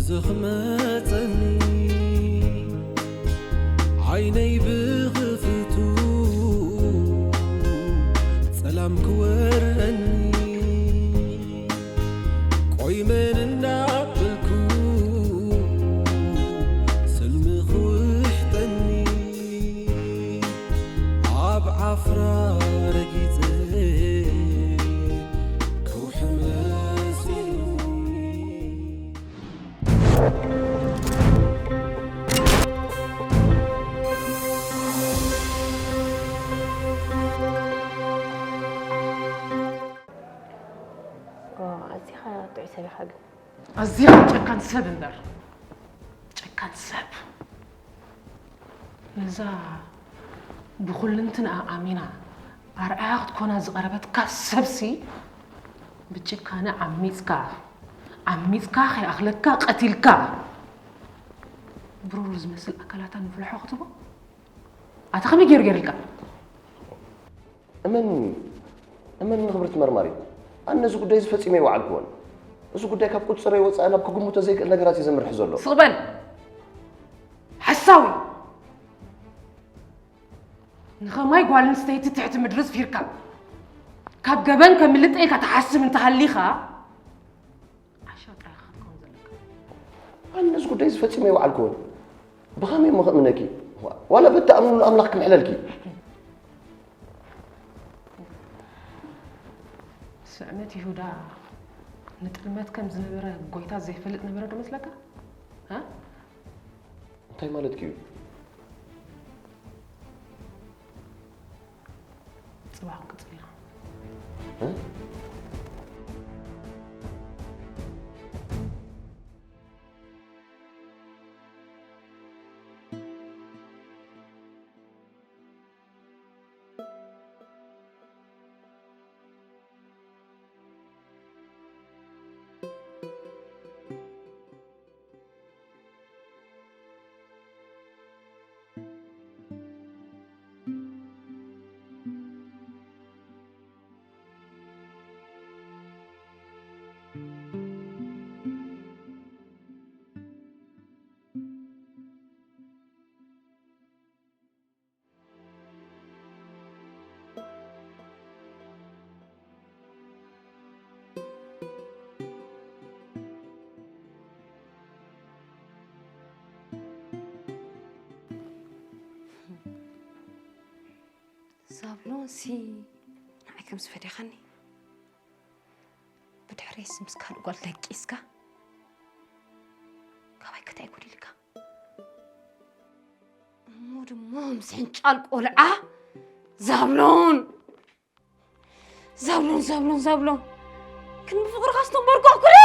ትኽመጸኒ ዓይነይ ብኽፍቱ ጸላም ክወረኒ ቆይ መን እንዳበልኩ ስልሚ ክውሕጠኒ ኣብ ዓፍራ ረጊጸ ከውሒ መሲሉኒ። ኣዚኻ ጥዑይ ሰብ ኢኻ ግን። ኣዚኻ ጨካን ሰብ እምበር ጨካን ሰብ። ነዛ ብኹልንትንኣ ኣሚና ኣርኣያ ክትኮና ዝቐረበትካ ሰብሲ ብጭካነ ዓሚፅካ ዓሚፅካ ከይኣኽለካ ቀቲልካ ብሩር ዝመስል ኣካላታ ንፍልሖ ክትቦ ኣታ ከመይ ገይሩ ገይርልካ? እመን እመን ንኽብርቲ መርማሪት ኣነ እዚ ጉዳይ እዚ ፈጺመ ይወዓልክዎን እዚ ጉዳይ ካብ ቁፅረይ ወፃኢ ናብ ክግምቶ ዘይክእል ነገራት እዩ ዘምርሕ ዘሎ ስቕ በል ሓሳዊ ንኸማይ ጓል ኣንስተይቲ ትሕቲ ምድሪ ዝፊርካ ካብ ገበን ከምልጥ ኢልካ ትሓስብ እንተሃሊኻ ዓሻ ጥራይ ኢኻ ክትከውን ዘለካ ኣነ እዚ ጉዳይ እዚ ፈጺመ ይወዓልክዎን ብኸመይ እሞ ክእምነኪ ዋላ በቲ ኣምንሉ ኣምላኽ ክምሕለልኪ ስዕመት ይሁዳ ንጥልመት ከም ዝነበረ ጎይታ ዘይፈልጥ ነበረ ዶ መስለካ? እ? እንታይ ማለትኪ እዩ ጽባሕ ክንቅጽል ኢና። እ? ዛብሎንሲ ንዓይ ከም ዝፈደኻኒ ብድሕረይስ ምስ ካልእ ጓል ደቂስካ ካባይ ክታይ ጉድ ኢልካ እሞ ድማ ምስ ሕንጫል ቆልዓ ዛብሎን ዛብሎን ዛብሎን ዛብሎን ግን ብፍቅርካ ዝተንበርኳ ኩሉ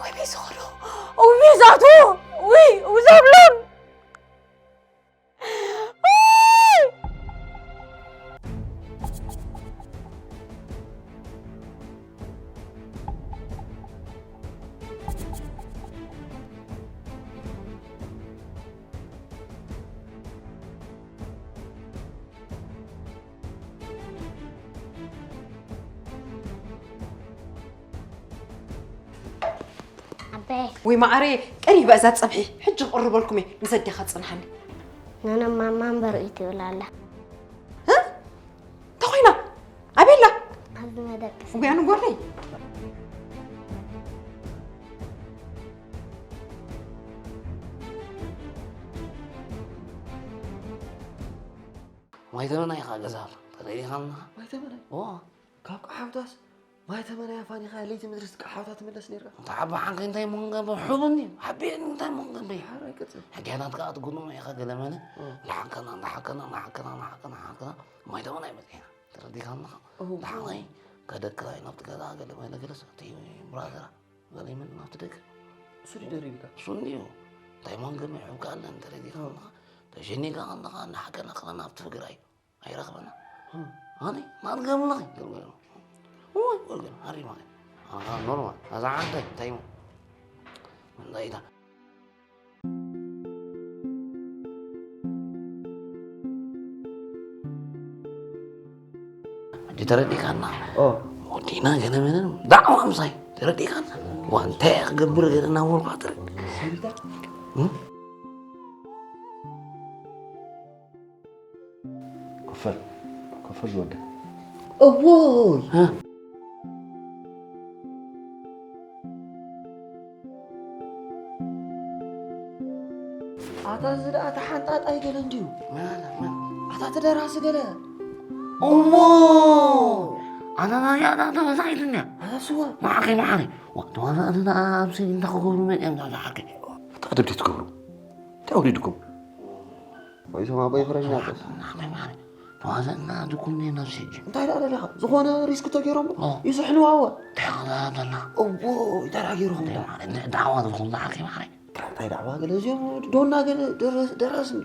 ወይ ቤት ዝኸዶ ወይ ቤት ዝኣትዎ ወይ ዛብሎን ዓባይ ወይ መዓረየ ቀሪባ እዛ ፀብሒ ሕጂ ክቕርበልኩም እየ ምስ ኣዴኻ ፅንሓኒ ናና ማማ እምበር እዩ ትብል ኣላ እንታይ ኮይና ኣበላ ኣብዚ መደቅስ እጉያ ንጎረይ ማይተመና ኢኻ ገዛ ኣሎ ተደሊኻ ኣለኻ ማይተመናይ ኦ ካብ ቀሓውታስ ማይተመናይ ኣፋኒኻ ለይቲ ምድሪ ዝቀሓውታ ትምለስ ነርካ ተዓባሓንከ እንታይ መሆን ገበ ሕቡኒ ሓቢእኒ እንታይ መሆን ገበ ሓራይ ቅፅል ሕግያናት ከዓ ትጉኑሙ ኢኻ ገለመለ ንሓከና ንሓከና ንሓከና ንሓከና ሓከና ማይተመናይ መፅና ተረዲኻ ኣለኻ ንሓኸይ ከደክራ ናብቲ ገዛ ገለ ማይለ ገለስ እቲ ብራዘራ ገለ ይመን ናብቲ ደገ እሱ ድዩ ደሪብካ እሱ እንዲዩ እንታይ መሆን ገበ ይሕብካ ኣለን ተረዲኻ ኣለኻ ተሸኒጋ ኣለኻ ንሓከና ከና ናብቲ ፍግራይ ኣይረኽበና ኣነ ማርገምና ይገብሩ ወይ ወገን ኣሪማ ኣኻ ኖርማል ኣዛ ዓንተ እንታይ ሞ እንታይ ኢታ ተረዲእካና? ኦ። ወዲና ገለ መለን ዳዕዋ ምሳይ ተረዲእካና? ዋ፣ እንታይ ክገብር ገለ እናበልኳ ትረ- ኮፈል፣ ኮፈል ዝወደ። እዎይ! እ? ኣታ እዚ ደኣ ተሓንጣጣይ ገለ እንድዩ። መን ኣለ? መን? ኣታ እቲ ደራሲ ገለ። እሞ! ኣታ ናይ ኣታ ተመሳሒትኒ። ኣታ ስዋ። መዓኸይ መዓኸይ። ዋ፣ ተዋሳእቲ ደኣ ኣብ ስኒ እንታይ ክገብሩ መፅኦም እዛ ዝሓከ? ኣታ ኣደብ ትገብሩ። እንታይ ወሪድኩም? ወይ ሰማ ቦይ ፍረኛ ቀስ። ተዋዘና ድኩም ነና ሸጂ። እንታይ ደኣ ደሊኻ? ዝኾነ ሪስክ ተገይሮም ኦ። ይስሕልዋ እወ። እንታይ ደኣ ደና? እዎ፣ እንታይ ደኣ ገይሮም? እንታይ ማለት? እንታይ ዳዕዋ ዝኾን ዝሓቂ ማሪ? እንታይ ዳዕዋ ገለ እዚኦም ዶና ገለ ደረስ-፣ ደራስ እንዲ።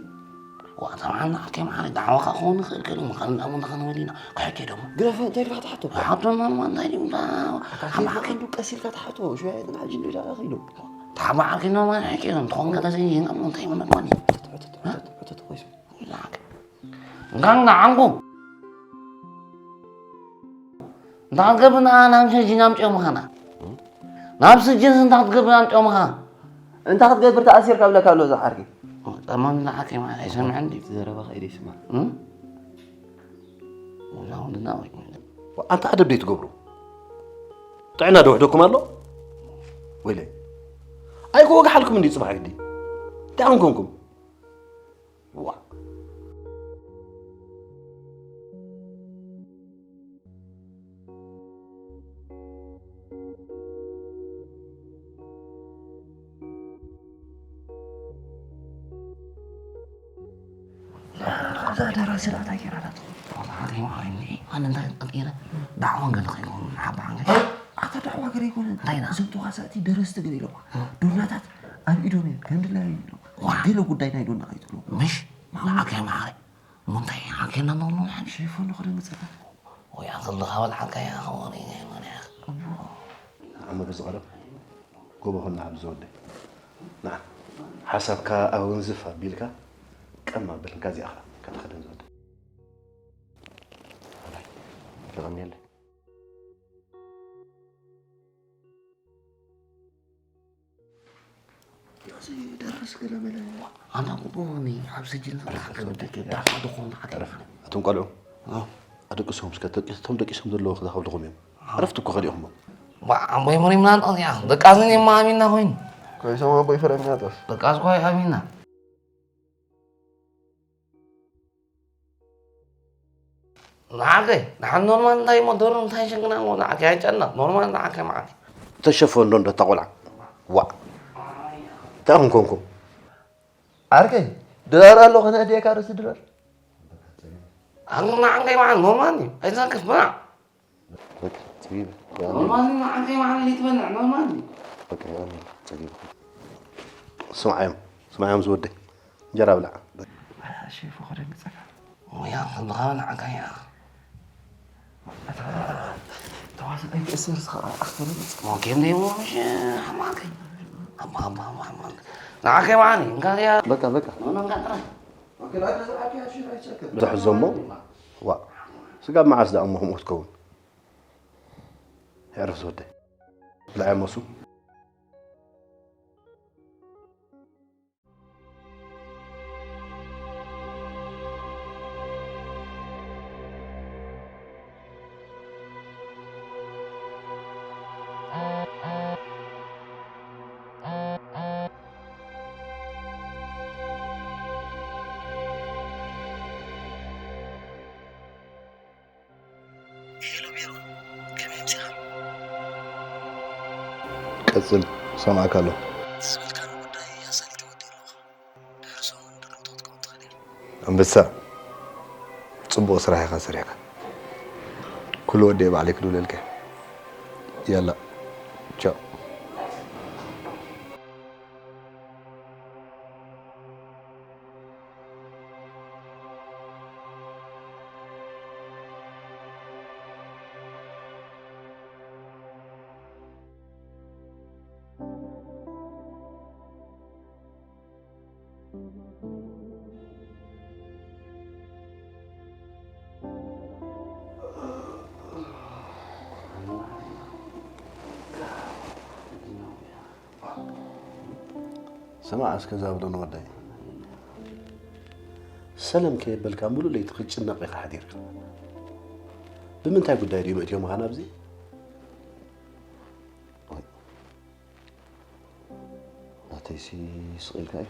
ዋ፣ ተማና ሓቂ ማሪ ዳዕዋ ከ ክኸውን ይኽእል ከሉ፣ ምኻን ዳሙ እንዳኸነ ወዲና። ከሕኬ ደሞ። ግረፈ፣ እንታይ ኢልካ ትሓቶ? ሓቶ ኖርማል እንታይ ድዩ? ኣታ ሓባቂ። ከይዱ ቀስ ኢልካ ትሓቶ። ሽወያ ግን ሓጂ እንዲ ዳኣ ኸይዱ። ተሓባቂ ኖርማል ሓቂ እዮም። ትኾን ከተሰይ ይህን እሞ እንታይ ይመነኳን እዩ? ዕትት፣ ዕትት፣ ዕትት፣ ዕትት፣ ቆይ ስማ። ላክ። እንካን ንዓንኩም። እንታ ክትገብር ንዓ ናብ ስጅን ኣምፅኦም ምዃና። ናብ ስጅንስ እንታ ክትገብር ኣምፅኦም ምዃና። እንታ ክትገብር ተኣሲርካ ብለካ ኣሎ እዛ ዓርኪ። ጠማም ንዓከ ማለት ኣይሰምዕን ድዩ? እቲ ዘረባኻ ኢደ ይስማዕ። እም? ወላ ወንድና ወይ። ኣንታ ኣደብ ደይ ትገብሩ? ጥዕና ዶ ውሕደኩም ኣሎ? ወይለይ። ኣይኮ ወግሓልኩም እንዲ ጽባሕ ግዲ። እንታይ ኣንኮንኩም? ዋ። እዛ ደራሲ ደኣ እንታይ ገይራ ኣላ ትኾን? ወላሂ፣ ወላሂ፣ ኣነ እንታይ ቀልጢረ? ዳዕዋ ገለ ከይኮኑ፣ ሓባ ሓንገ-፣ ኣታ ዳዕዋ ገለ ኣይኮነን። እንታይ ኢና? እዞም ተዋሳእቲ ደረስቲ ገለ ኢሎም። እ። ዶናታት ኣብ ኢዶም እዮም፣ ከም ድላዩ ኢሎም። ዋ። ገለ ጉዳይ ናይ ዶና ከይትብሎ። ምሽ? ማማ። ንዓከ መዓረይ። እሞ እንታይ ሓኪና ኖኖ ሓን? ሸይፎን ንኽደንግጸካ። ወይ ኣኽልኻ በልዓካ እያ፣ ኸወነ እያ፣ ኸወነ እያ። እሞ። ኣመ ብዝቐረብ ጎቦ ኹና ኣብ ዝወደ። ንዓ፣ ሓሳብካ ኣወንዝፍ ኣቢልካ፣ ቀም ኣብል፣ እንካ እዚኣኻ፣ ከተኸደን ዝወደ። ተቐንየለይ። እዚ ደራሲ ገለ መለ። ኣነ እኮ እኔ ኣብ ስጅን ዝረሓቀ ደቂ ዳፋ ዝኾን ተሓተ። ዕረፍ። ኣቶም ቆልዑ፣ ኣዎ። ኣደቅሶም እስከ ደቂ-፣ እቶም ደቂሶም ዘለዉ ክዛኸብልኹም እዮም። ኣዎ። ዕረፍቲ እኮ ከዲኹሞ። ዋ፣ ኣቦይ መሪምና እንጦንያ፣ ደቃስን የማሚና ኮይኑ። ኮይሶም ኣቦይ ፍረሚናጦስ። ደቃስ ኮይ ኣሚና። ንዓከይ፣ ንዓን ኖርማል እንታይ እሞ ዶሮ እንታይ ሸግና እሞ ንዓከይ ኣይጨነቕ፣ ኖርማል ንዓከይ መዓት። ተሸፈን ዶ እንዶ እታ ቆልዓ? ዋዕ። እንታይ ኹንኮንኩም? ዓርከይ፣ ድራር ኣሎ፣ ከነእድየካ ርእሲ ድራር። ኣንግና ዓንቀይ መዓል ኖርማል እዩ። ኣይትሰክፍ፣ ብላዕ። በቃ፣ ጽግቢ በል። ኖርማል እዩ፣ ዓንቀይ መዓል ይትበልዕ፣ ኖርማል እዩ። በቃ፣ ያው፣ ጽግቢ በል። ስምዓዮም፣ ስምዓዮም ዝወደይ። እንጀራ ብላዕ። እሺ፣ ፈኸደ ንጸካ። ወያ፣ ከብኻ በላዕ፣ ዓንቀይ እያ። ተዋሳኣይ ክእሰር ዝኸኣ ኣኽፈለ መጽ- ሞኬም ደይ ሞ፣ ምሽ፣ ሓማከይ። ሓማ፣ ሓማ፣ ሓማ፣ ሓማ። ንዓከይ መዓል፣ እንካ እያ። በቃ፣ በቃ። ኖ፣ ኖ፣ እንካ ጥራይ። ብዙሕ ዞሞ፣ ዋ፣ ስጋብ መዓስ ደኣ እሞ ከምኡ ክትከውን? የዕርፍ ዝወደይ። ብላዕ መሱ። ሄሎ ሜሮን፣ ከመይ ኣምሲኻ? ቀጽል፣ ሰማዕካ ኣለኹ። እቲ ዝበልካኒ ጉዳይ ኣሳሊጠ ወዲኤ ኣለኹ። ድሕሪ ሰሙን ድሮ ክትከውን ትኽእል ኢኻ። ኣንበሳ፣ ጽቡቕ ስራሕ ኢኻ ሰሪሕካ። ኩሉ ወዲኤ ባዕለይ ክድውለልካ እየ። ያላ፣ ቻው። ስማዕ እስከ ዛብሎን ወደይ፣ ሰለም ከየበልካ ሙሉእ ለይቲ ክትጭነቕ ኢኻ ሓዲርካ። ብምንታይ ጉዳይ ድዩ መእትዮምኻ ናብዚ? ወይ፣ ናተይሲ ስቕ ኢልካ እዩ።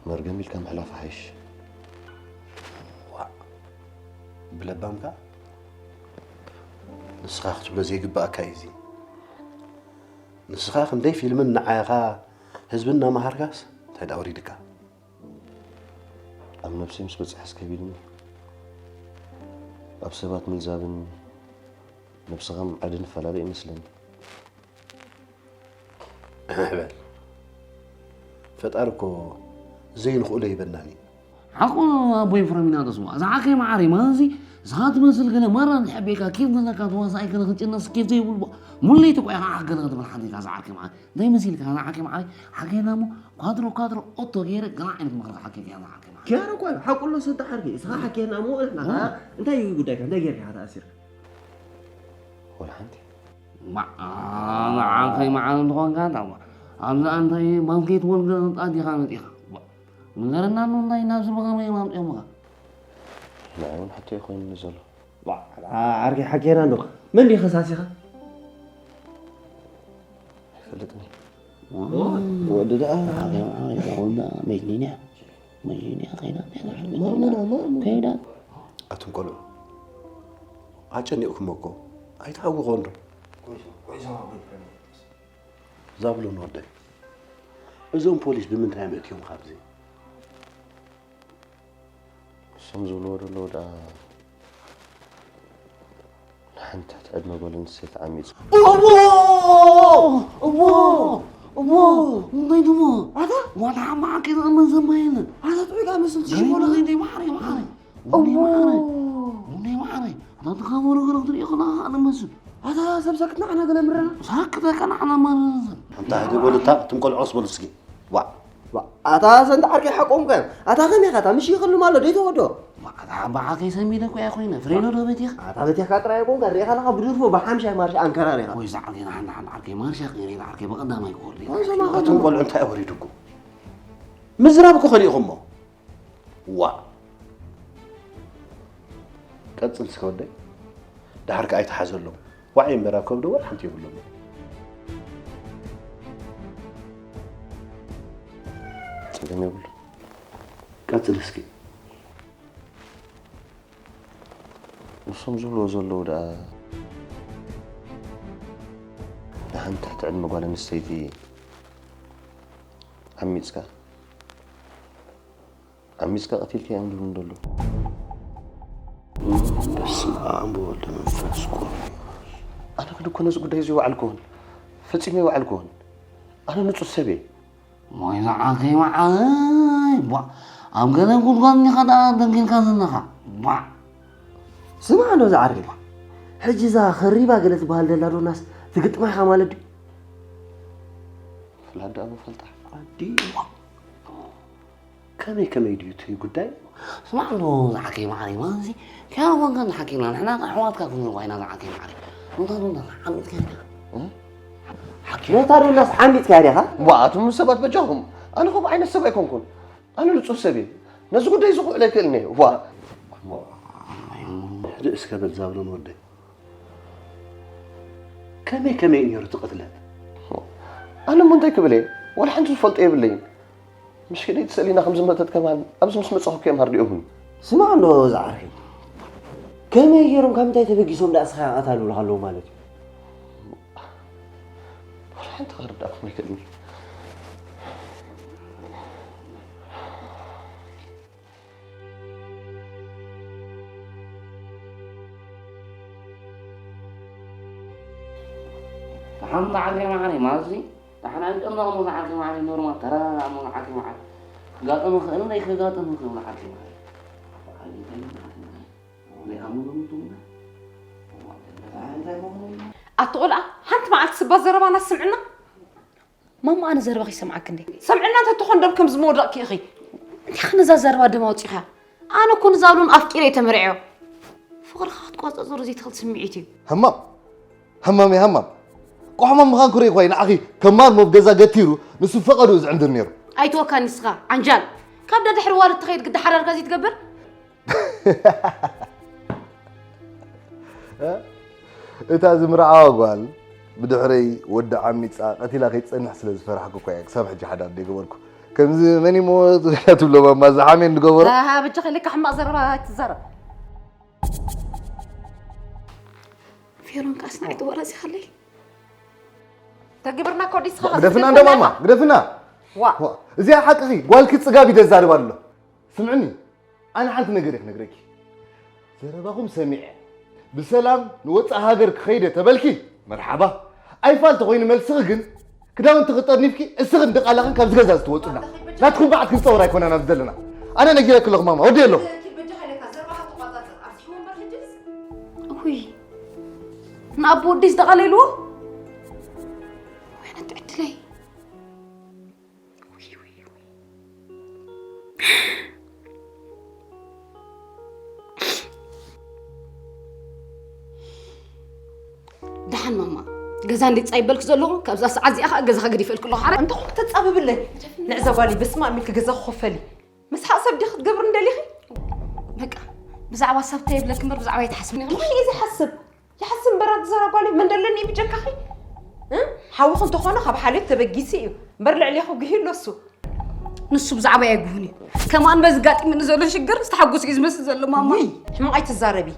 መርገም ኢልካ ምሕላፍ ይሓይሽ። ዋእ፣ ብለባምካ ንስኻ ክትብሎ ዘይግብኣካ እዩ እዚ። ንስኻ ክንደይ ፊልምን ንዓኻ ህዝብን እናመሃርካስ እንታይ ደኣ ወሪድካ? ኣብ ነብሰይ ምስ በጽሐስ ከቢድኒ። ኣብ ሰባት ምልዛብን ነብስኻ ምምዓድን ይፈላለ ይመስለኒ። በል፣ ፈጣሪ እኮ ዘይንኽእሎ ይበናን እዩ። ሓቁ ኣቦይ ፍረሚናጦስ፣ እዛ ዓርከይ መዓረይ፣ ማለት እዚ ንስኻ ትመስል ገለ ማራ እንድሕር ቤካ ኬፍ ዘለካ ተዋሳኣይ ገለ ክትጭነስ ኬፍ ዘይብሉ፣ ሙለይቲ እኮ ኢኻ ዓኽ ገለ ክትብል ሓቲትካ፣ እዛ ዓርከይ መዓረይ። እንታይ መሲልካ፣ እዛ ዓርከይ መዓረይ? ሓኬና እሞ ኳድሮ ኳድሮ ኦቶ ገይረ ገለ ዓይነት ምኽሪ ሓኬካ፣ እዛ ዓርከይ መዓረይ። ኪያሮ እኮ እዩ፣ ሓቁ ኣሎ ሰዲ ዓርከይ። ንስኻ ሓኬና እሞ ንሕና ኸኣ እንታይ እዩ ጉዳይካ? እንታይ ጌርካ ኢኻ ተኣሲርካ? ወላ ሓንቲ። ማ-፣ ዓ-፣ ዓርከይ መዓረይ እንተኾንካ፣ እንዳ-፣ ኣብዛ እንታይ ባስኬትቦል ገለ ክትጻወት ዲኻ መጺኻ? ባ-፣ ንገረና እሞ እንታይ ናብዚ ብኸመይ እዮም ኣምጺኦምኻ? ንዓይ እውን ሕቶ እዩ ኮይኑኒ ዘሎ። ባ-፣ ዓ-፣ ዓርከይ ሓኬና እንዶ፣ መን ዲኻ ከሳሲኻ? ኣይፈልጥን እየ። ዋ-፣ ወዲ ደኣ ዓርከይ መዓረይ፣ ወዲ ደኣ መጅኒን እያ። መጅኒን እያ፣ ከይዳ፣ ከይዳ፣ ማእሙና፣ ማእሙና። ከይዳ። ኣቱም ቆልዑ፣ ኣጨኒቕኩሞ እኮ፣ ኣይትሃውኾ እንዶ። ዛብሎን ወደይ፣ እዞም ፖሊስ ብምንታይ እዮም ኣእትዮምኻ ኣብዚ? እሶም ዝብልዎ ዘለዉ ደኣ ንሓንቲ ትሕቲ ዕድመ ጓል ኣንስተይቲ ዓሚጹ። እዎ! እዎ! እዎ! እንታይ ደሞ? ኣታ? ዋላ ሓማ ሓቂ ዝእመን ዘማ የለን። ኣታ ጥዑይ ደኣ መስል ትሽኮላ። ገሪሙኒ እንደ ማዕረ፣ ማዕረ። እዎ! ወንደይ ማዕረ። ወንደይ ማዕረ። ኣታ ትኻቦ ነገር ክትርኢ ከለኻ ኣነ መስል። ኣታ ሰብ ሳክት ንዓና ገለ ምረና። ሳክት ከ ንዓና ማለት። ኣንታ ህደ በሉ እታ እቶም ቆልዑስ በሉ እስኪ። ዋዕ። ዋዕ። ኣታ ሰንታ ዓርከይ ሓቆም ከ። ኣታ ከመይ ኢኻ? ኣታ ምሽ ይኸሉ ማለት ደይ ተወዶ። ዋዕ፣ ኣታ ብዓርከይ ሰሚደ እኮ እያ ኮይነ። ፍሬኖ ዶ በቲኻ? ኣታ በቲኻ ጥራይ ኣይኮንካ። ርኢኻ ኣለኻ ብድርፎ ብሓምሻይ ማርሽ ኣንከራሪኻ። ወይ፣ እዛ ዓርከይ ንሓንቲ ሓንቲ ዓርከይ ማርሻ ቀይረ፣ ዓርከይ ብቐዳማይ ክወርድ እየ። ወይ፣ ሰማዕካ እቶም ቆልዑ እንታይ ወሪዱኩም? ምዝራብ እኮ ከሊእኹሞ። ዋእ! ቀጽል እስከ ወደይ። ደሓር ከኣ ኣይትሓዘሎም። ዋዒ እምበር ኣብ ከብዱ ወላ ሓንቲ የብሎም። ጸገም የብሉ። ቀጽል እስኪ። ንሶም ዝብልዎ ዘለዉ ደኣ ንሓንቲ ትሕቲ ዕድመ ጓል ኣንስተይቲ ዓሚጽካ ዓሚጽካ ቀቲልካያ እዮም ዝብሉ ዘለዉ። በስመ ኣብ ወወልድ ወመንፈስ ቅዱስ። ኣነ ግን እኮ ነዚ ጉዳይ እዚ ኣይወዓልኩዎን፣ ፈጺመ ኣይወዓልኩዎን። ኣነ ንጹህ ሰብ እየ። ሞይ ዝዓርከይ መዓረይ፣ ቧዕ፣ ኣብ ገለ ጉድጓድ እንዲኻ ደኣ ደንጊርካ ዘለኻ፣ ቧዕ። ስማዕ እንዶ ዝዓርከይ፣ ሕጂ እዛ ኸሪባ ገለ ትበሃል ዘላ ዶናስ ትግጥማ ኢኻ ማለት ድዩ? ፍላድ ደኣ መፈልጣ። ኣዲ። ከመይ ከመይ ድዩ እቲ ጉዳይ? ስማዕ እንዶ ዝሓኪም ዓሪማ እዚ ከያው ኮንካ ንሓኪምና ንሕና ኣሕዋትካ ክንብል ኮይና ዝሓኪም ዓሪ። እንታ እንታ ዓሚትካ ኢኻ? እ? ሓኪም። ነታ ዶ እናስ ዓሚትካ ኢኻ? ዋ፣ ኣቱም ሰባት በጃኹም። ኣነ ከምኡ ዓይነት ሰብ ኣይኮንኩን። ኣነ ንጹህ ሰብ እየ። ነዚ ጉዳይ እዚ ክውዕሎ ኣይክእልን እየ። ዋ። ሕድእ እስከ በል ዛብሎን ወደይ። ከመይ ከመይ እዩ ነይሩ እቲ ቅትለት? ኣነ እሞ እንታይ ክብል እየ? ዋላ ሓንቲ ዝፈልጦ የብለይን። ምሽ ከደይ ተሰሊና ከም ዝመተት ከማን ኣብዚ ምስ መጻኹ እዮም ሃርዲኦምኒ። ስማዕ እንዶ ዝዓርከይ፣ ከመይ ገይሮም ካብ ምንታይ ተበጊሶም ደኣ እስኻ ቀታሉልካ ኣለዉ ማለት እዩ? ዋላ ሓንቲ ክርዳእኩም ኣይክእልን። ሓንቲ ዓርከይ መዓረይ ማለት እዚ ደሓን ኣይምጠመቕሞ ዝዓርከይ መዓረይ፣ ኖርማል ተረዳዳእሞ ዝዓርከይ መዓረይ። ክጋጠም ይኽእል እንዶ ኣይክጋጠም ይኽእል ዝዓርከይ መዓረይ። ኣቲ ቆልዓ፣ ሓንቲ መዓልቲ ስባ ዘረባና ስምዕና። ማማ፣ ኣነ ዘረባኺ ይሰምዓኪ እንዴ? ሰምዕና እንተትኾን ደብ ከም ዝመወደቕኪ ኢኺ። እንታይ ከነዛ ዘረባ ደም ኣውጺኻ? ኣነ እኮ ንዛብሎን ኣፍቂረ እየ ተመርዕዮ። ፍቕርኻ ክትቆጻጸሮ ዘይትኽእል ስምዒት እዩ። ሃማም፣ ሃማም እየ ሃማም። ቆሕሞ ምዃን ኩርእ እኳ እዩ ንዓኺ ከማን ሞብ ገዛ ገቲሩ ንሱ ፈቐዱ እዩ ዝዕንድር ነይሩ። ኣይትወካኒ ንስኻ ዓንጃል። ካብ ደድሕሪ ዋልድ ትኸይድ ግዲ ሓዳርካ ዘይትገብር? እታ ዝምርዓዋ ጓል ብድሕረይ ወዲ ዓሚፃ ቀቲላ ከይትፀንሕ ስለ ዝፈራሕኩ እኳ እየ ክሳብ ሕጂ ሓዳር ዘይገበርኩ። ከምዚ መን እሞ ትብሎ ማማ ዝሓሜን ዝገበሮ? ኣሃ፣ በጃኻ ኢለካ ሕማቕ ዘረባ ኣይትዛረብ። ፌሮን ከኣ ኣስናዒቱ ወላ እዚኻለይ። ተግብርና ኮዲ ስኻ ግደፍና እንዶ ማማ፣ ግደፍና። ዋ። ዋ፣ እዚኣ ሓቅኺ፣ ጓልኪ ጽጋብ ይደዛርብ ኣሎ። ስምዕኒ፣ ኣነ ሓንቲ ነገር እየ ክነግረኪ። ዘረባኹም ሰሚዐ፣ ብሰላም ንወጻእ ሃገር ክኸይደ ተበልኪ፣ መርሓባ። ኣይፋል ተኾይኑ መልስኺ ግን፣ ክዳውንቲ ክጠርኒፍኪ፣ እስኽን ድቓላኽን ካብዚ ገዛ ዝተወጹና። ናትኩም በዓት ክንጸወር ኣይኮነን ኣብዚ ዘለና። ኣነ ነጊረኪ ኣለኹ ማማ፣ ወዲ ኣሎ። እኹይ፣ ንኣቦ ወደይ ዝጠቓለልዎ? ወይነት ዕድለይ። ውይ፣ ውይ፣ ውይ። ደሓን ማማ፣ ገዛ እንዴት ጻይ በልክ ዘለኹ፣ ካብዛ ሰዓት እዚኣ ኸኣ ገዛኻ ገዲፈልክ ኣለኹ። ሓረ እንተ ኾንክ ተጻብብለይ። ንዕዛ ጓሊ በስመ ኣብ ኢልክ ገዛ ክኸፈሊ። ምስሓቕ ሰብ ዲኺ ክትገብሪ እንደሊኺ? በቃ፣ ብዛዕባ ሰብ ተይብለኪ እምበር ብዛዕባ ኣይትሓስብን ኢኺ። እንታይ እየ ዝሓስብ? ይሓስብ እምበር ኣንቲ ዘራ ጓለይ፣ መን ደለኒ እዩ ብጀካኺ? እ? ሓውኺ እንተኾነ ካብ ሓልዮት ተበጊሱ እዩ እምበር ልዕሌኺ ጉሂ ኣሎ እሱ። ንሱ ብዛዕባ የጉህን እዩ። ከማን በዚ ጋጢምኒ ዘሎ ሽግር ዝተሓጎስ እዩ ዝመስል ዘሎ ማማ። ውይ፣ ሕማቕ ኣይትዛረቢ።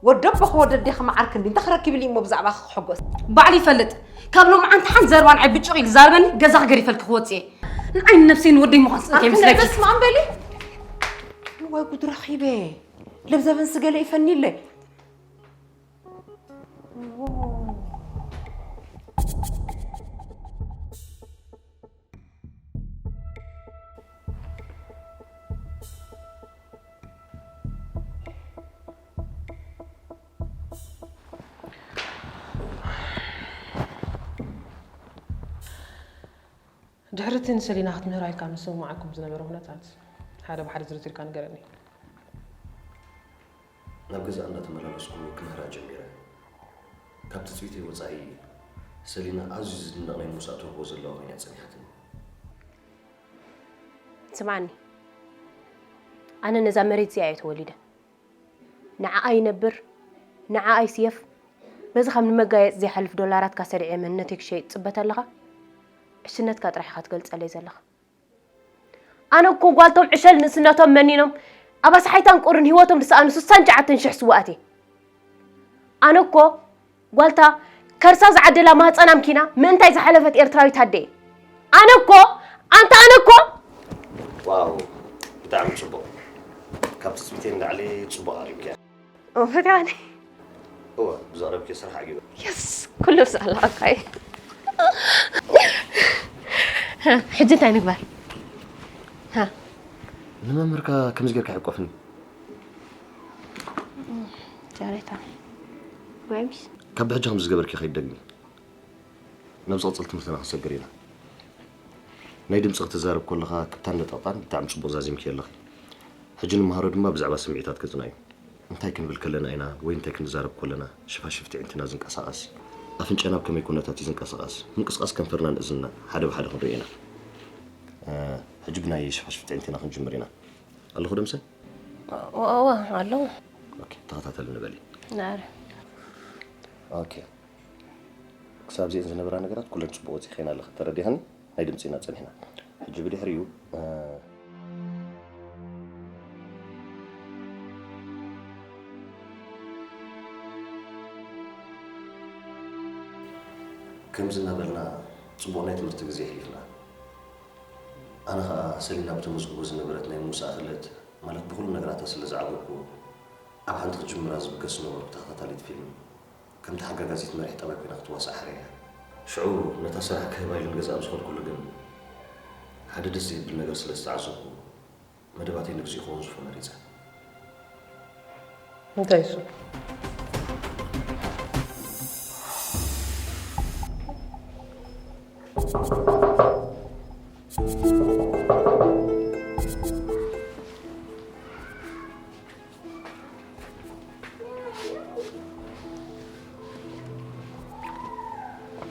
ወዲ ኣቦኺ ወዲ ኣዴኺ መዓርኪ እንዲ እንታይ ክረክብሊ እሞ ብዛዕባኺ ክሕጎስ? ባዕሉ ይፈልጥ። ካብ ሎምዓንቲ ሓንቲ ዘረባ ንዓይ ብጭቕ ኢሉ ዛረበኒ፣ ገዛኺ ገዲፈልኪ ክወጽእ እየ። ንዓይ ንነብሰይ ንወደይ ምዃን ስእነት ኣንቲ እየ ምስለኪ። በስመ ኣብ በሊ። እዋይ ጉድ ረኺበ። ለብዘበንሲ ገለ ይፈኒለይ። ድሕሪ እቲ ንሰሊና ክትምህራ ኢልካ ምስምማዓኩም ዝነበረ ኩነታት ሓደ ብሓደ ዝርዝር ኢልካ ንገረኒ። ናብ ገዛኣ እንዳተመላለስኩ ክምህራ ጀሚረ። ካብ ትጽቢተይ ወጻኢ ሰሊና ኣዝዩ ዝድነቕ ናይ ምውሳእ ተውህቦ ዘለዋ ኮይና እያ ጸኒሓትኒ። ስምዓኒ፣ ኣነ ነዛ መሬት እዚኣ እየ ተወሊደ። ንዓኣ ይነብር፣ ንዓኣ ይስየፍ። በዚ ከም ንመጋየጺ ዘይሓልፍ ዶላራትካ ሰሪዐ መንነተይ ክሸይጥ ትጽበ ተለኻ፣ ዕሽነትካ ጥራሕ ኢኻ ትገልጸለይ ዘለኻ። ኣነ እኮ ጓልቶም ዕሸል ንእስነቶም መኒኖም ኣብ ኣስሓይታን ቁርን ህይወቶም ዝሰኣኑ ስሳን ትሽዓተን ሽሕ ስውኣት እየ። ኣነ እኮ ጓልታ ከርሳ ዝዓደላ ማህፀና ምኪና ምእንታይ ዝሓለፈት ኤርትራዊት ኣደ እየ። ኣነ እኮ፣ ኣንታ ኣነ እኮ። ዋው፣ ብጣዕሚ ጽቡቕ። ካብ ትጽቢተይ ንላዕሊ ጽቡቕ ኣቕሪብክያ። እወ፣ ብዛዕባኪ ስራሕ ዓጊበ። የስ፣ ኩሉ ብዛዕባኻ እዩ። ሕጂ እንታይ ንግበር? ሃ? ንመምህርካ ከምዚ ጌርካ ይቆፍኒ። ጃሬታ። ወይ ሚስ? ካብ ብሕጂ ከምዚ ዝገበርኪ ከይትደግሚ። ናብ ዝቕጽል ትምህርትና ክንሰግር ኢና። ናይ ድምጺ ክትዛረብ ከለኻ ክብታን ነጠቕጣን ብጣዕሚ ጽቡቕ ዛዚምኪ ኣለኺ። ሕጂ ንመሃሮ ድማ ብዛዕባ ስምዒታት ከጽንዕ እዩ። እንታይ ክንብል ከለና ኢና ወይ እንታይ ክንዛረብ ከለና ሽፋሽፍቲ ኣዒንትና ዝንቀሳቐስ? ኣፍንጫና ኣብ ከመይ ኩነታት እዩ ዝንቀሳቐስ? ምንቅስቓስ ከንፈርናን እዝንና ሓደ ብሓደ ክንርኢ ኢና። እ፣ ሕጂ ብናይ ሽፋሽፍቲ ኣዒንትና ክንጅምር ኢና። ኣለኹ ደምሰ? እወ፣ እወ፣ ኣለኹ። ኦኬ፣ ተኸታተልኒ በሊ። ናረ። ኦኬ። ክሳብ እዚአን ዝነበራ ነገራት ኩለን ጽቡቕ ወጺእኺ ኣለኺ፣ ተረዲእኽኒ? ናይ ድምጺ ኢና ጸኒሕና። ሕጂ ብድሕሪኡ፣ እ፣ ከምዚ እናበልና ጽቡቕ ናይ ትምህርቲ ግዜ ኣሕሊፍና። ኣነ ኸኣ ሰሊና ብተመዝግቦ ዝነበረት ናይ ምውሳእ ክእለት፣ ማለት ብኹሉ ነገራታ ስለ ዝዓገኩ፣ ኣብ ሓንቲ ክጅምራ ዝብገስ ዝነበርኩ ተኸታታሊት ፊልም፣ ከም ተሓጋጋዚት መሪሕ ጠባይ ኮይና ክትዋሳእ ሓርየያ። ሽዑ ነታ ስራሕ ክህባ ኢለ ንገዛ ኣብ ዝኸድኩሉ ግን፣ ሓደ ደስ ዘይብል ነገር ስለ ዝተዓዘብኩ፣ መደባተይ ንግዚኡ ክወንዝፎ መሪጸ። እንታይ እሱ?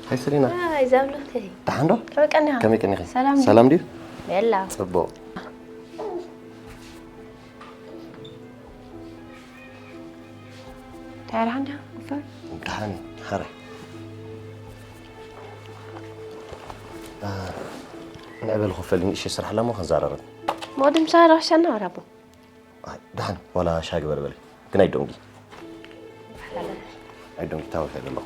ሃይ ሰሊና። ሃይ ዛብሎተይ። ደሓን ዶ? ከመይ ቀኒኻ? ከመይ ቀኒኺ? ሰላም ድዩ? ሰላም ድዩ? ቤላ። ጽቡቕ። እንታይ ደሓን ዲኻ? እፎይ። ደሓን እየ፣ ሓራይ። አ፣ ንዕበል ክፈል ንእሽተይ ስራሕ ኣላ እሞ ክንዘራረብ። ሞዲ ምሳኻ ዶ ክሸና ወራቦ? ኣይ፣ ደሓን፣ ዋላ ሻሂ ግበር በሊ። ግን ኣይዶንጊ። ኣይዶንጊ ታወፊ ኣለኹ።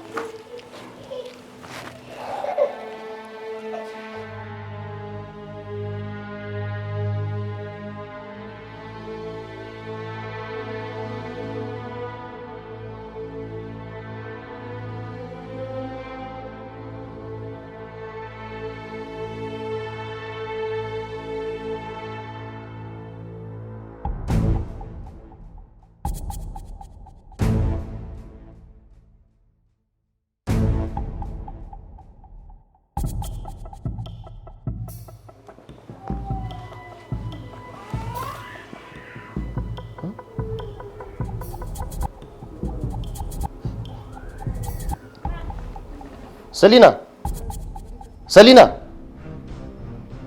ሰሊና፣ ሰሊና፣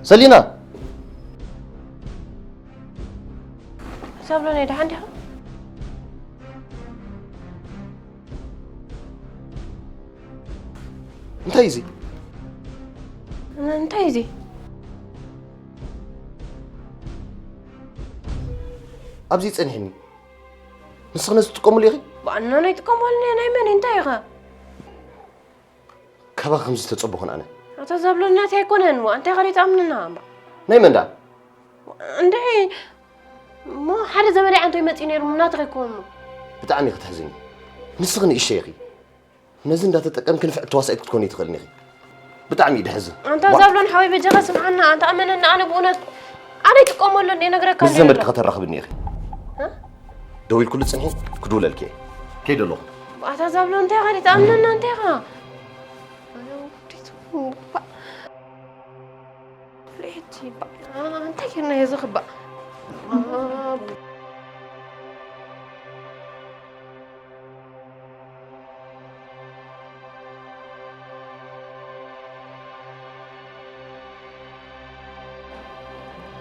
ሰሊና። ሰብሎነይ ደሓን ዲኻ? እንታይ እዩ እዚ? እንታይ እዩ እዚ? ኣብዚ ጸኒሕኒ። ንስኺ ነዚ ትጥቀምሉ ኢኺ? ባዕልና ናይ ጥቀመሉ ናይ መን እንታይ ኢኻ? ካባኺ ከምዚ ዝተጸበኹን ኣነ። ኣታ ዛብሎናት ኣይኮነን ዋ እንታይ ኸሪት ኣምንና እምባ። ናይ መን ደኣ? እንድዒ እሞ ሓደ ዘመደይ ዓንቶ ይመጽእ ነይሩ ናትኺ ይኮኑ። ብጣዕሚ ክትሕዝኒ። ንስኺ ንእሽተይ ኢኺ። ነዚ እንዳተጠቀምኪ ንፍዕቲ ተዋሳኢት ክትኮኒ ትኽእልኒ ኢኺ። ብጣዕሚ እዩ ድሕዝን። ኣንታ ዛብሎን ሓወይ በጃኻ ስምዓና ኣንታ ኣመነና ኣነ ብእውነት ኣነ ይጥቀመሉ እንደ ነግረካ ምስ ዘመድኪ ከተራኽብኒ ኢኺ። ደዊልኩሉ ጽንሒ ክድውለልኪ እየ። ከይደ ኣለኹ። ኣታ ዛብሎን እንታይ ኸሪት ኣምንና እንታይ ኢኻ? ኣነ ውዲቱ ባ- ፍሬቲ ባ- ኣንታ ጌርና የዘኽባ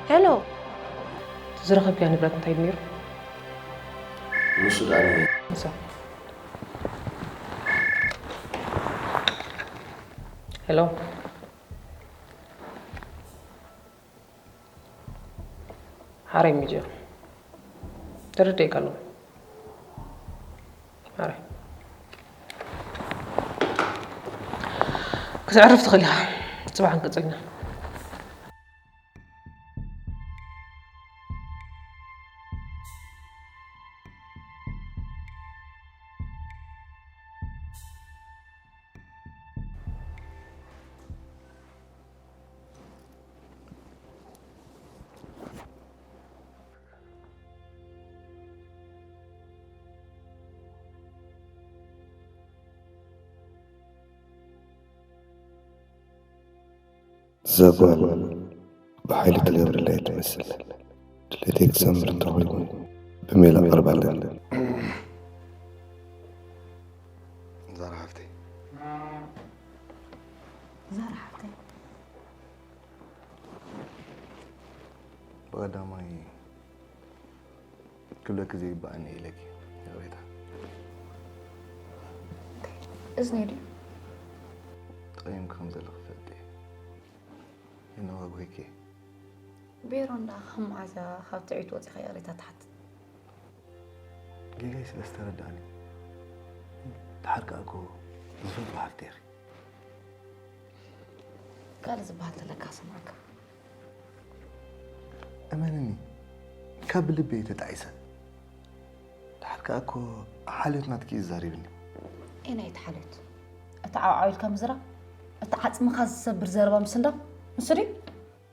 ሄሎ ዝረኸብክያ ንብረት እንታይ ነይሩ? ንሱ ደኣ ንሳ ሄሎ ሓረይ ሚጀ ተረደይካ ኣለኹ ሓረይ ክትዕርፍ ትኽእል ኢኻ ጽባሕ ክንቅጽል ኢና እዛ ጓል ብሓይሊ ትነብረላ እያ ትመስል። ድሌተይ ክሰምር እንተኾይኑ ብሜላ ቀርባለን። ዛራ ሓፍተይ ዛራ ሓፍተይ ብቐዳማይ ክብለኪ ዘይግባኣኒ ኢለኪ ይቕሬታ። እዝኒ ድዩ ተቐይምኪ ከም ዘለኺ ፈልጥ እየ። የነዋግሆይኪ እየ። ቤሮን ደኣ ካብ መዓዝ እያ ካብ ትዕቢት ወፂኻ ይቕሬታ ትሓትት? ጌጋይ ስለ ዝተረዳእኒ። ደሓር ከኣ እኮ ዝፈትዋ ሓፍተይ ኢኺ። ካልእ ዝበሃል ተለካ ሰማዕካ። እመንኒ ካብ ልበይ ተጣዒሰ። ደሓር ከኣ እኮ ሓልዮት ናትኪ እዩ ዛሪብኒ። ኤናይ እቲ ሓልዮት እቲ ዓውዓው ኢልካ ምዝራብ እቲ ዓፅምኻ ዝሰብር ዘረባ ምስንዳው ንሱ ድዩ?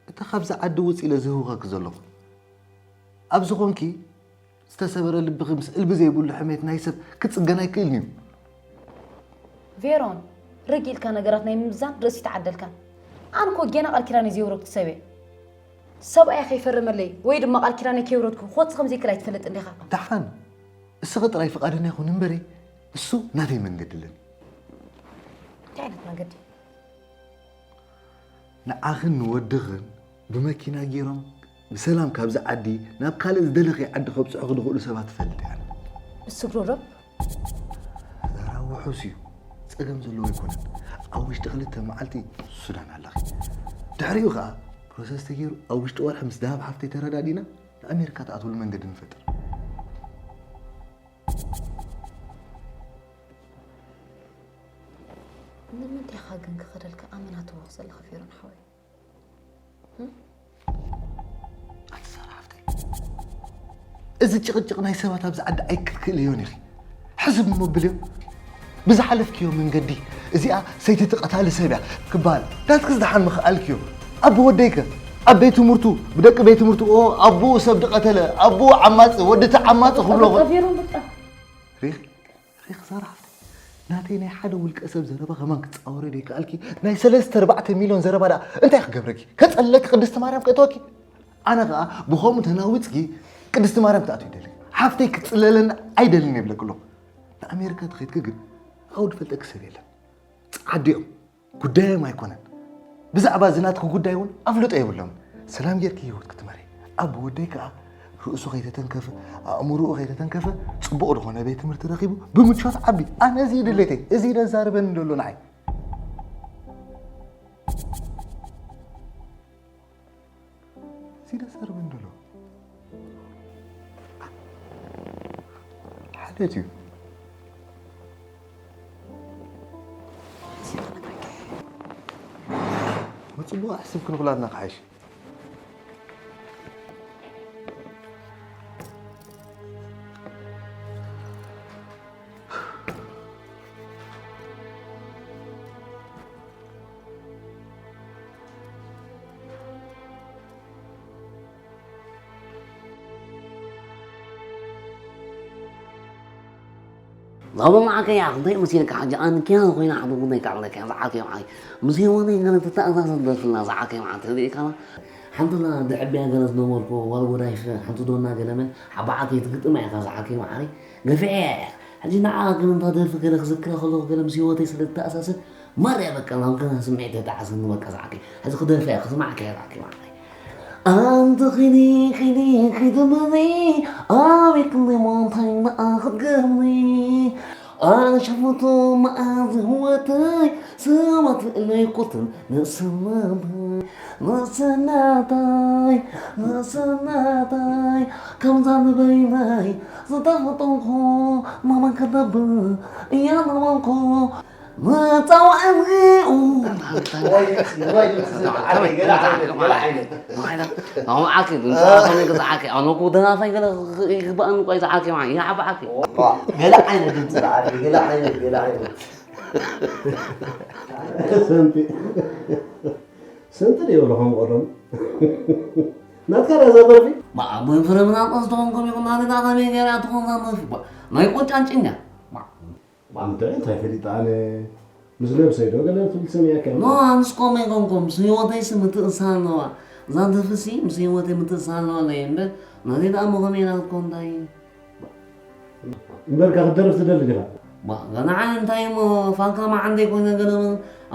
እታ ካብዚ ዓዲ ውፅ ኢለ ዝህውኸኪ ዘለኹ ኣብዚ ኾንኪ ዝተሰበረ ልብኺ ምስ እልቢ ዘይብሉ ሕሜት ናይ ሰብ ክጽገን ኣይክእልን እዩ። ቬሮን ርግ ኢልካ ነገራት ናይ ምምዛን ርእሲ ተዓደልካን። ኣነ እኮ ጌና ቃል ኪዳነይ ዘይወረድኩ ሰብ እየ። ሰብኣያ ከይፈረመለይ ወይ ድማ ቃል ኪዳነይ ከይወረድኩ ክወጽእ ከም ዘይክእል ኣይትፈልጥን ዲኻ? ደሓን እስኺ ጥራይ ፍቓደኛ ኩኒ እምበሪ እሱ ናተይ መንገዲ ኣለኒ። እንታይ ዓይነት መንገዲ? ንዓኽን ንወድኽን ብመኪና ገይሮም ብሰላም ካብዚ ዓዲ ናብ ካልእ ዝደለኽዮ ዓዲ ከብጽሑኺ ዝኽእሉ ሰባት እፈልጥ እየ ኣነ። ብስግሮ ዶ? ዛራ ውሑስ እዩ። ጸገም ዘለዎ ኣይኮነን። ኣብ ውሽጢ ክልተ መዓልቲ ሱዳን ኣለኺ። ድሕሪኡ ኸኣ ፕሮሰስ ተገይሩ ኣብ ውሽጢ ወርሒ ምስ ደሃብ ሓፍተይ ተረዳዲና ንኣሜሪካ ትኣትውሉ መንገዲ ንፈጥር። ንምንታይ ኢኻ ግን ክኸደልካ ኣመና ትወኽ ዘለኻ ፊሮን ሓወይ? ኣቲ ሳራ ሓፍተይ፣ እዚ ጭቕጭቕ ናይ ሰባት ኣብዚ ዓዲ ኣይክትክእልዮን ኢኺ። ሕስብ እሞ ብልዮ። ብዝሓለፍክዮ መንገዲ እዚኣ ሰይቲ እቲ ቀታሊ ሰብ እያ ክበሃል ናትክስ ደሓን ምኽኣልክዮ። ኣቦ ወደይከ ኣብ ቤት ትምህርቱ ብደቂ ቤት ትምህርቱ ኦ ኣቦኡ ሰብ ድቐተለ ኣቦኡ ዓማፂ ወዲ እቲ ዓማፂ ክብሎ በቃ ፊሮን በቃ። ሪኺ ሪኺ ሳራ ሓፍተይ ናተይ ናይ ሓደ ውልቀ ሰብ ዘረባ ከማን ክትፃወሪ ደይከኣልኪ ናይ ሰለስተ ኣርባዕተ ሚልዮን ዘረባ ደኣ እንታይ ክገብረኪ ከፀለኪ ቅድስቲ ማርያም ከእተወኪ ኣነ ከዓ ብኸምኡ ተናዊፅኪ ቅድስቲ ማርያም ክትኣትዊ ይደሊ ሓፍተይ ክትፅለለኒ ኣይደልን የብለክሎ ንኣሜሪካ ተኸይድኪ ግን ኣብኡ ዝፈልጠኪ ሰብ የለን ፃዓዲኦም ጉዳዮም ኣይኮነን ብዛዕባ እዚ ናትኪ ጉዳይ እውን ኣፍልጦ የብሎምን ሰላም ጌርኪ ህይወት ክትመሪ ኣቦ ወደይ ከዓ ርእሱ ከይተተንከፈ ኣእምሮኡ ከይተተንከፈ ፅቡቕ ዝኾነ ቤት ትምህርቲ ረኺቡ ብምቾት ዓቢ ኣነ እዚ ድሌተይ እዚ ደዛርበኒ ደሎ ንዓይ እዚ ደዛርበኒ ደሎ ሓልዮት እዩ ብፅቡቕ ኣሕስብ ክንኩላትና ክሓይሽ ዛቡ መዓከያ እንታይ መሲልካ ሕጂ ኣነ ኪያ ኮይና ሓደ ጉዳይ ካዕለካ ዝዓከ መዓይ ምስ ሄዋነይ ገለ ተተኣሳሰር ደርፍና ዝዓከ መዓ ተሪእካ ሓንቲ ላ ድዕብያ ገለ ዝነበርኩ ዋል ወዳይ ሓንቲ ዶና ገለ መን ሓባዓከይ ትግጥማ ኢኻ ዝዓከ መዓሪ ገፊዐያ እያ ሕጂ ንዓ ግን እንታ ደርፊ ገለ ክዝክራ ከለኹ ገለ ምስ ህይወተይ ስለ ዝተኣሳሰር ማርያ በቃ ናብ ገና ስምዒት ተጣዕሰኒ በቃ ዝዓከ ሕዚ ክደርፊ እያ ክስማዕካ እያ ዝዓከ መዓሪ ኣንቲ ኺዲ ኺዲ ኺዲ ምኒ ኣቤት ክንደይ ሞንታይና ክትገርኒ ኣነ ሸፈቱ መኣዝ ህወተይ ሰባት ልእለይ ቁትን ንስናታይ ንስናታይ ንስናታይ ከምዛ ንበይነይ ዝተፈጠንኩ መመን ክደብር እያ ነበንኩ መጻውዕንኡ ዓኪ ዓኪ ኣነ እኮ ደናፋይ ገለ ይግባእኒ ቆይ ዝዓኪ ማ ይሓብ ዓኪ ገለ ዓይነት ድምፂ ዝዓኪ ገለ ዓይነት ገለ ዓይነት ሰንቲ ሰንቲ ዶ ይብሉ ከም ቀደም ናትካ ዳ ዘበርፊ ኣቦይ ፍረ ምናቆስ ትኾንኩም ይኹን ኣነ ዳ ከመይ ገይራ ትኾን ዘበርፊ ናይ ቆጫን ጭኛ እንታይ እንታይ ፈሊጠ ኣነ ምስ ነብሰይ ዶ ገለ ትብል ሰሚዐካ ኖ ኣንስ ኮመይ ኮንኩም ምስ ህይወተይ ሲ ምትእሳ ኣለዋ እዛ ደርፊ ሲ ምስ ህይወተይ ምትእሳ ኣለዋ ኣለየ እምበር ናተይ ደኣ ሞ ከመይ ናትኮ እንታይ እምበርካ ክደርፍ ትደሊ ዲኻ ገና ዓን እንታይ እሞ ፋንካ መዓንደይ ኮይነ ገለ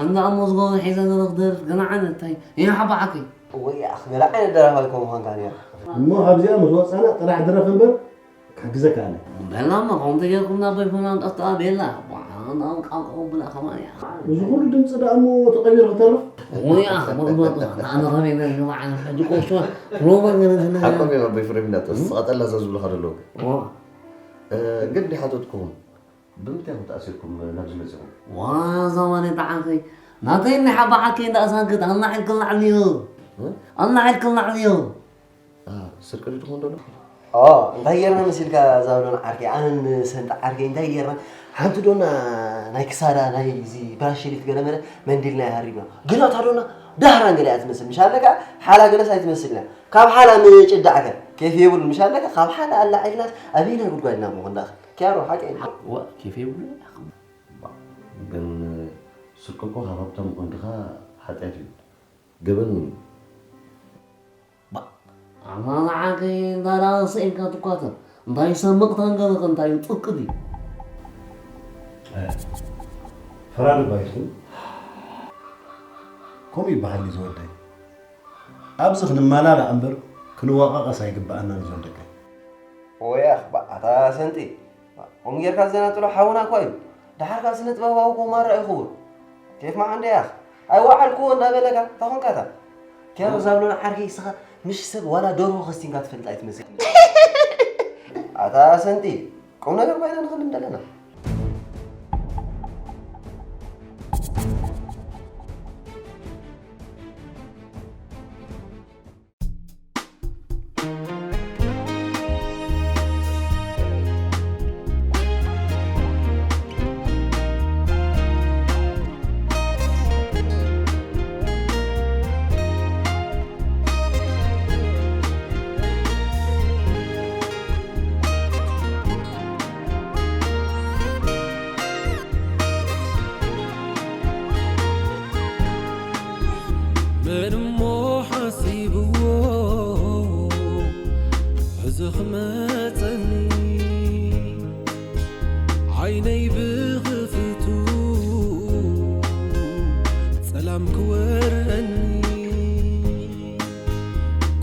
ኣንዳ እሞ ዝጎበ ሒዘ ገለ ክደርፍ ገና ዓን እንታይ ይሓባዓከይ ወይ ኣኽ ገለ ዓይነት ደራፋይ ኮ ምዃንካ ነይራ እሞ ካብዚኣ ምስ ወፃና ጥራሕ ድረፍ እምበር ክሕግዘካ ኣነ። በላ እሞ ከምኡ ተጌርኩም ናብ ኣቦይ ፍናን ጠፍጥኣ ቤላ። ቧዕ፣ ናብ ቃንቆ ብላ ከማን እያ። እዚ ኩሉ ድምፂ ደኣ እሞ ተቐቢሩ ክተርፍ? ወይ ኣኽ፣ መቕበጡ፣ ኣነ ከመይ ገለ ንባዕ ሕጂ ቆሾ፣ ሮማ ገለ ዝነ- ሓቆም እዮም ኣቦይ ፍሬም እንዳጠ-፣ ዝቐጠላ እዛ ዝብሉኻ ዘለዉ። ዋ። እ፣ ግን እንዲሓተትኩም፣ ብምንታይ ኢኹም ተኣሲርኩም ናብዚ መፂኹም? ዋ፣ እዛ ዋኔ ተዓንከይ፣ ናተይ እንሓባሓከይ እንዳእሳንክት፣ ኣናዒልክል ናዕልዮ። እ? ኣናዒልክል ናዕልዮ። አ፣ ስርቂ ድዩ ትኾን ደሎ? ኦ፣ እንታይ ጌርና መሲልካ እዛ ዶና ዓርከይ? ኣነን ሰንጣ ዓርከይ እንታይ ጌርና? ሓንቲ ዶና ናይ ክሳዳ ናይ እዚ ብራሽሊት ገለ መለ መንዲልና ይሃሪብና። ግን እታ ዶና ዳህራን ገለ እያ ትመስል። ምሽ ኣለካ ሓላ ገለስ ኣይትመስልና። ካብ ሓላ ምጭዳዕከ ኬፍ የብሉ። ምሽ ኣለካ ካብ ሓላ ኣላዒልናስ ኣበይና ጉድጓድ ኢና ምኾን ዳእኸ? ኪያሮ ሓቂ እዩ። ወ-፣ ኬፍ የብሉ። ግን ስርቂ እኮ ካብ ሃብታም ቆንድኻ ሓጢኣት እዩ። ገበን እዩ። ባ-፣ ኣማና ዓርከይ፣ እንዳ ዳንስ ኢልካ ትኳተት። እንታይ ሰብ ምቕታል ገለኸ እንታይ እዩ? ጥቅት እዩ። እ፣ ፈራዲ ባይቱ። ከምኡ ይበሃል እዩ ዝወደይ። ኣብዚ ክንመላላእ እምበር ክንወቃቀስ ኣይግበኣናን ዝወደቀ። ወይ ኣኽባ ኣታ ሰንቲ፣ ከምኡ ጌርካ ዘናጥሎ ሓውና እኳ እዩ። ደሓርካ ስነ ጥበባዊ ኮማራ እዩ ክቡር። ኬፍ መዓንደ ያኽ ኣይወዓልክዎ እንዳበለካ ታኾንካታ። ኪያሮ ዛብሎን ዓርከይ እስኻ ምሽ ሰብ ዋላ ደርሆ ከስቲንካ ትፈልጥ ኣይትመስል። ኣታ ሰንቲ፣ ቁም ነገር ኮይና ንኽልም ዘለና። መን እሞ ሓሲብዎ እዚ ክመጸኒ ዓይነይ ብኽፍቱ ጸላም ክወረኒ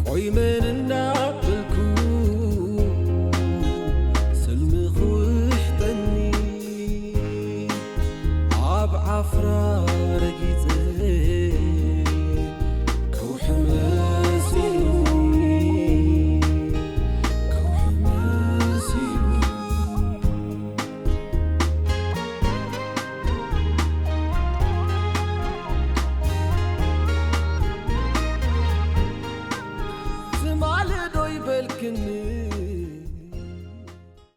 ቆይ መን እንዳበልኩ ስልሚ ክውሕጠኒ ኣብ ዓፍራ ረጊጸ ከውሒ መሲሉኒ ከውሒ መሲሉኒ ትማሊ ዶ ይበልክኒ